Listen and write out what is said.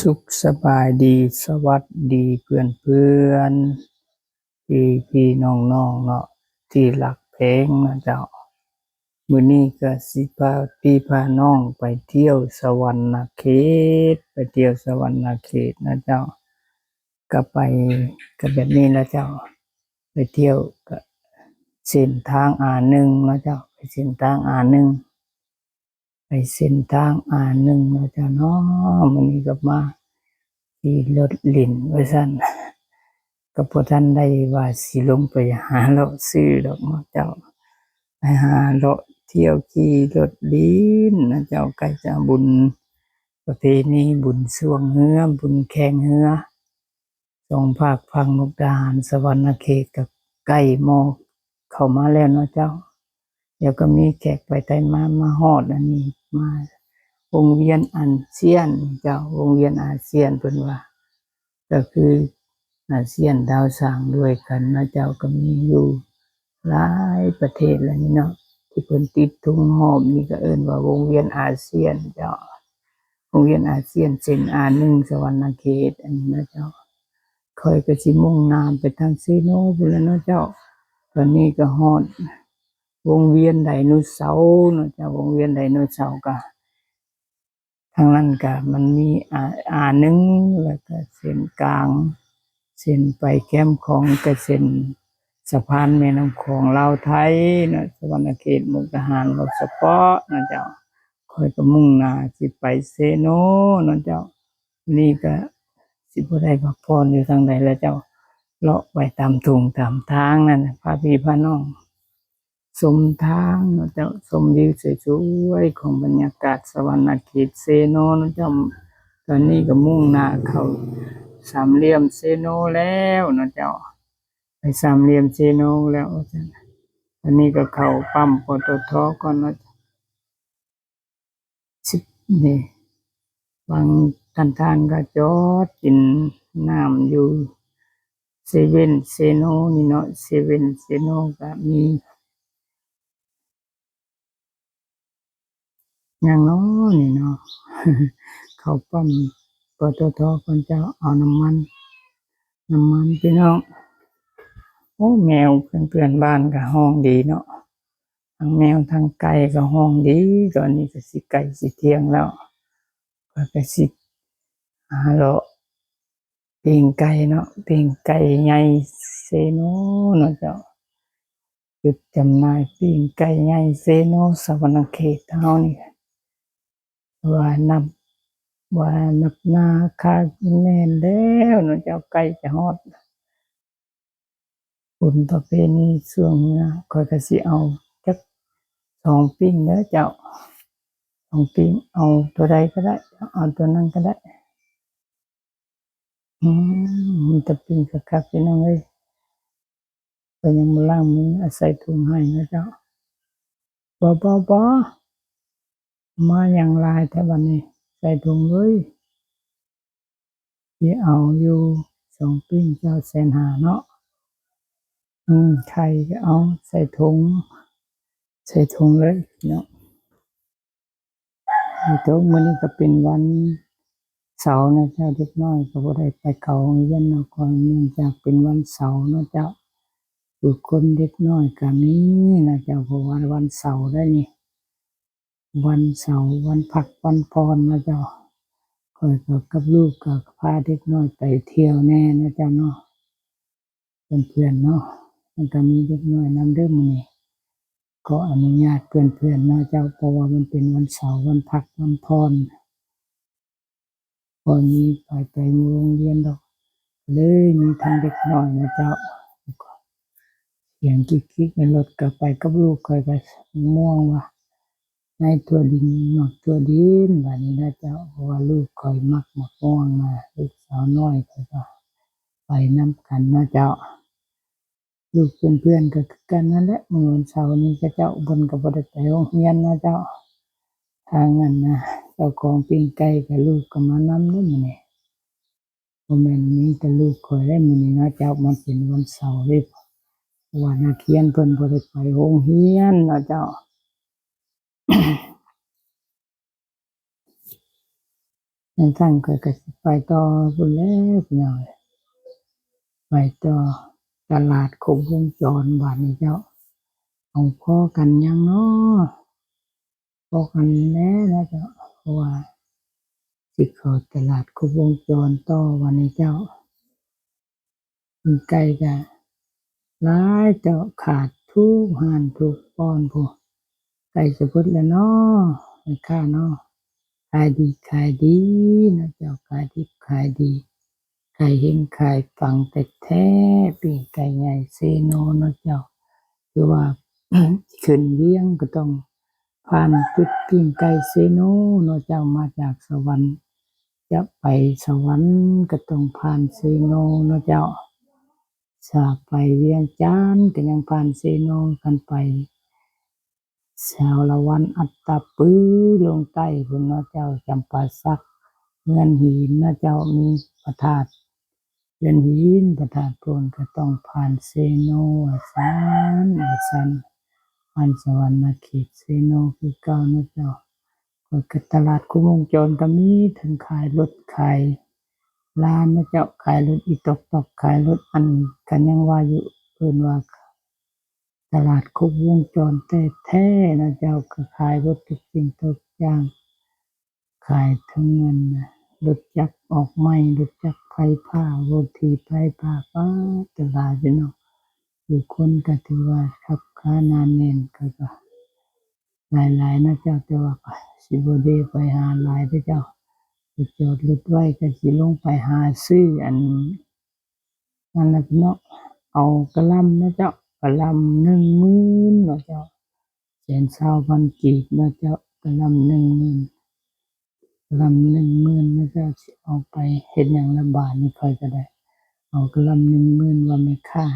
ສຸກສະບາຍດີ ສະຫວັດດີເພື່ອນໆ ພີ່ໆ ນ້ອງໆ ເນາະ ທີ່ຮັກແພງນະເຈົ້າ. ມື້ນີ້ກະຊິພາພີ່ພານ້ອງໄປທ່ຽວສະຫວັນນະເຂດ ໄປທ່ຽວສະຫວັນນະເຂດນະເຈົ້າ. ກະໄປ ກະແບບນີ້ລະເຈົ້າ ໄປທ່ຽວກະເສັ້ນທາງ ອາໜຶ່ງ ເນາະເຈົ້າ ໄປເສັ້ນທາງ ອາໜຶ່ງ ໄປເສັ້ນທາງ ອາໜຶ່ງ ເນາະເຈົ້າເນາະ. ມື້ນີ້ກະມາຂີ່ລົດຫຼິ້ນວ່າຊັ້ນ ກະບໍ່ທັນໄດ້ວ່າຊິລົງໄປຫາເລາະຊື້ດອກເນາະເຈົ້າ ໄປຫາເລາະທ່ຽວຂີ່ລົດຫຼິ້ນນະເຈົ້າ. ໃກ້ຈະບຸນປະເພນີບຸນຊ່ວງເຮືອ ບຸນແຂ່ງເຮືອ ສອງພາກ ພາກມຸກດາຫານ ສະຫວັນນະເຂດ ກະໃກ້ມໍ່ເຂົ້າມາແລ້ວເນາະເຈົ້າ. ດຽວກະມີແຂກໄປໄທມາ ມາຮອດອັນນີ້ ມາວົງວຽນອາຊຽນເຈົ້າ ວົງວຽນອາຊຽນເພິ່ນວ່າ ກະຄືອາຊຽນດາວສ້າງດ້ວຍກັນເນາະເຈົ້າ ກະມີຢູ່ ຫຼາຍປະເທດແລ້ວນີ້ເນາະ ທີ່ເພິ່ນຕິດທຸງຮອບນີ້ ກະເອີ້ນວ່າວົງວຽນອາຊຽນເຈົ້າ ວົງວຽນອາຊຽນເສັ້ນ ອາໜຶ່ງ ສະຫວັນນະເຂດ ອັນນີ້ນະເຈົ້າ. ຂ້ອຍກະຊິມຸ່ງໜ້າໄປທາງເຊໂນພຸ້ນແຫຼະເນາະເຈົ້າ. ຕອນນີ້ກະຮອດວົງວຽນໄດໂນເສົາເນາະເຈົ້າ ວົງວຽນໄດໂນເສົາ ກະ ທາງນັ້ນກະມັນມີ ອາ ອາໜຶ່ງ ແລ້ວກະເສັ້ນກາງ ເສັ້ນໄປແຄມຂອງ ກະເສັ້ນສະພານແມ່ນ້ຳຂອງລາວໄທເນາະ ສະຫວັນນະເຂດ ມຸກດາຫານ ເວົ້າສະເພາະເນາະເຈົ້າ. ຂ້ອຍກະມຸ່ງໜ້າຊິໄປເຊໂນເນາະເຈົ້າ. ນີ້ກະຊິບໍ່ໄດ້ພັກຜ່ອນຢູ່ທາງໃດລະເຈົ້າ ເລາະໄປຕາມທົ່ງຕາມທາງນັ້ນ ພາພີ່ພານ້ອງ ຊົມທາງເນາະເຈົ້າ ຊົມວິວສວຍໆຂອງບັນຍາກາດສະຫວັນນະເຂດເຊໂນເນາະເຈົ້າ. ຕອນນີ້ກະມຸ່ງໜ້າເຂົ້າສາມຫຼ່ຽມເຊໂນແລ້ວເນາະເຈົ້າ ໄປສາມຫຼ່ຽມເຊໂນແລ້ວວ່າຊັ້ນ. ຕອນນີ້ກະເຂົ້າປ້ຳ ປຕທ ກ່ອນເນາະ. ສິບ ນີ້ ບາງທ່ານໆກະຈອດກິນນ້ຳຢູ່ເຊເວັນເຊໂນນີ້ເນາະ ເຊເວັນເຊໂນກະມີ ຫຍັງເນາະນີ້ເນາະ ເຂົ້າປ້ຳ ປຕທ ກ່ອນເຈົ້າ ເອົານ້ຳມັນ ນ້ຳມັນພີ່ນ້ອງ. ໂອ້ ແມວເພື່ອນໆບ້ານກະຮ້ອງດີເນາະ ທັງແມວທັງໄກ່ກະຮ້ອງດີ. ຕອນນີ້ກະຊິໃກ້ຊິທ່ຽງແລ້ວ ຂ້ອຍກະຊິຫາເລາະປີ້ງໄກ່ເນາະ ປີ້ງໄກ່ໃຫຍ່ເຊໂນເນາະເຈົ້າ. ຈຸດຈຳໜ່າຍປີ້ງໄກ່ໃຫຍ່ເຊໂນ ສະຫວັນນະເຂດເຮົານີ້ ວ່ານັບ ວ່ານັບໜ້າຄາແໜ້ນແລ້ວເນາະເຈົ້າ ໃກ້ຈະຮອດບຸນປະເພນີຊ່ວງເຮືອ. ຂ້ອຍກະຊິເອົາຈັກສອງປີ້ງເດີເຈົ້າ ສອງປີ້ງ ເອົາໂຕໃດກະໄດ້ ເອົາໂຕນັ້ນກະໄດ້. ອືມ ມີແຕ່ປີ້ງຄັກໆ ພີ່ນ້ອງເອີຍ. ເພິ່ນຍັງບໍ່ລ້າງມື ເອົາໃສ່ຖົງໃຫ້ນະເຈົ້າ. ບໍ່ ບໍ່ ບໍ່ ມາຫຍັງຫຼາຍແທ້ບັດນີ້ ໃສ່ຖົງເລີຍ. ຊິເອົາຢູ່ສອງປີ້ງເຈົ້າ ແສນຫ້າເນາະ. ອືມ ໄຂ່ກະເອົາໃສ່ຖົງ ໃສ່ຖົງເລີຍເນາະ. ໂຕ ມື້ນີ້ກະເປັນວັນເສົານະເຈົ້າ ເດັກນ້ອຍກະບໍ່ໄດ້ໄປເຂົ້າໂຮງຮຽນເນາະ ກະເນື່ອງຈາກເປັນວັນເສົາເນາະເຈົ້າ. ບາງຄົນເດັກນ້ອຍກະມີນະເຈົ້າ ເພາະວ່າວັນເສົາໄດ໋ນີ້ ວັນເສົາ ວັນພັກວັນຜ່ອນນະເຈົ້າ. ຂ້ອຍກະກັບລູກກະພາເດັກນ້ອຍໄປທ່ຽວແດ່ນະເຈົ້າເນາະ. ເພື່ອນໆເນາະ ມັນກະມີເດັກນ້ອຍນຳເດີມື້ນີ້ ຂໍອະນຸຍາດເພື່ອນໆເນາະເຈົ້າ ເພາະວ່າມັນເປັນວັນເສົາ ວັນພັກວັນຜ່ອນ ບໍ່ມີໃຜໄປໂຮງຮຽນດອກ ເລີຍມີທັງເດັກນ້ອຍນະເຈົ້າ. ສຽງກິກໆໃນລົດ ກະໄປກັບລູກຂ້ອຍ ກະມ່ວງວ່າ ໃນທົ່ວດິນ ໝາກທົ່ວດິນ ບາດນີ້ນະເຈົ້າ ເພາະວ່າລູກຂ້ອຍມັກໝາກມ່ວງນະ ລູກສາວນ້ອຍຂ້ອຍກະໄປນຳກັນເນາະເຈົ້າ. ລູກເພື່ອນໆກະຄືກັນນັ້ນແຫຼະ ມື້ວັນເສົານີ້ເຂົາເຈົ້າ ເພິ່ນກະບໍ່ໄດ້ໄປໂຮງຮຽນເນາະເຈົ້າ. ທາງອັນນະ ເຈົ້າຂອງປີ້ງໄກ່ກະລູກກະມານຳເດ້ມື້ນີ້ ບໍ່ແມ່ນມີແຕ່ລູກຂ້ອຍໄດ໋ມື້ນີ້ເນາະເຈົ້າ ມັນເປັນວັນເສົາເດ້ ເພາະວ່ານັກຮຽນເພິ່ນບໍ່ໄດ້ໄປໂຮງຮຽນເນາະເຈົ້າ. ຊັ້ນຂ້ອຍກໍຊິໄປຕໍ່ພຸ້ນແຫຼະພີ່ນ້ອງເອີຍ ໄປຕໍ່ຕະຫຼາດຄົບວົງຈອນບາດນີ້ເຈົ້າ. ເອົາພໍ້ກັນຫຍັງເນາະ ພໍ້ກັນແລ້ວເນາະເຈົ້າ ເພາະວ່າຊິເຂົ້າຕະຫຼາດຄົບວົງຈອນຕໍ່ບາດນີ້ເຈົ້າ. ໄກ່ກະຫຼາຍເຈົ້າ ຂາດທຸກຮ້ານທຸກບ່ອນພຸ້ນ ໃກ້ຈະເບິດແລ້ວເນາະ ແມ່ຄ້າເນາະ. ຂາຍດີຂາຍດີເນາະເຈົ້າ ຂາຍດິບຂາຍດີ ຂາຍເຮັງຂາຍປັງແທ້ໆ ປີ້ງໄກ່ໃຫຍ່ເຊໂນເນາະເຈົ້າ. ຄືວ່າຂຶ້ນວຽງກໍຕ້ອງຜ່ານຈຸດປີ້ງໄກ່ເຊໂນເນາະເຈົ້າ ມາຈາກສະຫວັນ ຈະໄປສະຫວັນກໍຕ້ອງຜ່ານເຊໂນເນາະເຈົ້າ. ຖ້າໄປວຽງຈັນກໍຍັງຜ່ານເຊໂນ ຄັນໄປສາລະວັນ ອັດຕະປື ລົງໃຕ້ພຸ້ນເນາະເຈົ້າ ຈຳປາສັກ ເຮືອນຫີນເນາະເຈົ້າ ມີພະທາດ ເຮືອນຫີນ ພະທາດໂພນ ກໍຕ້ອງຜ່ານເຊໂນ ວ່າຊັ້ນ ວ່າຊັ້ນ ຜ່ານສະຫວັນນະເຂດເຊໂນຄືເກົ່າເນາະເຈົ້າ. ກໍຕະຫຼາດຄົບວົງຈອນກໍມີທັງຂາຍລົດຂາຍລາເນາະເຈົ້າ ຂາຍລົດອີຕອກໆ ຂາຍລົດອັນ ກໍຍັງວ່າຢູ່ ເອີ້ນວ່າຕະຫຼາດຄົບວົງຈອນແທ້ໆເນາະເຈົ້າ ກໍຂາຍເບິດທຸກສິ່ງທຸກຢ່າງ ຂາຍທັງນັ້ນນະ ລົດຈັກອອກໃໝ່ ລົດຈັກໄຟຟ້າ ລົດຖີບໄຟຟ້າ ປາດ ຕະຫຼາດພີ່ນ້ອງ ຜູ້ຄົນກໍຖືວ່າຄັບຄາໜາແໜ້ນ ກໍ ກໍຫຼາຍໆເນາະເຈົ້າ ແຕ່ວ່າກໍຊິບໍ່ໄດ້ໄປຫາຫຼາຍເດີເຈົ້າ ໄປຈອດລົດໄວ້ ກໍຊິລົງໄປຫາຊື້ອັນ ນັ້ນແຫຼະເນາະ ເອົາກະຫຼ່ຳເນາະເຈົ້າ ກະຫຼ່ຳໜຶ່ງໝື່ນເນາະເຈົ້າ ແສນຊາວພັນກີບເນາະເຈົ້າ ກະຫຼ່ຳໜຶ່ງໝື່ນ ກະຫຼ່ຳໜຶ່ງໝື່ນເນາະເຈົ້າ ຊິເອົາໄປເຮັດຫຍັງລະບາດນີ້ ຂ້ອຍກໍໄດ້ເອົາກະຫຼ່ຳໜຶ່ງໝື່ນ ວ່າແມ່ຄ້າ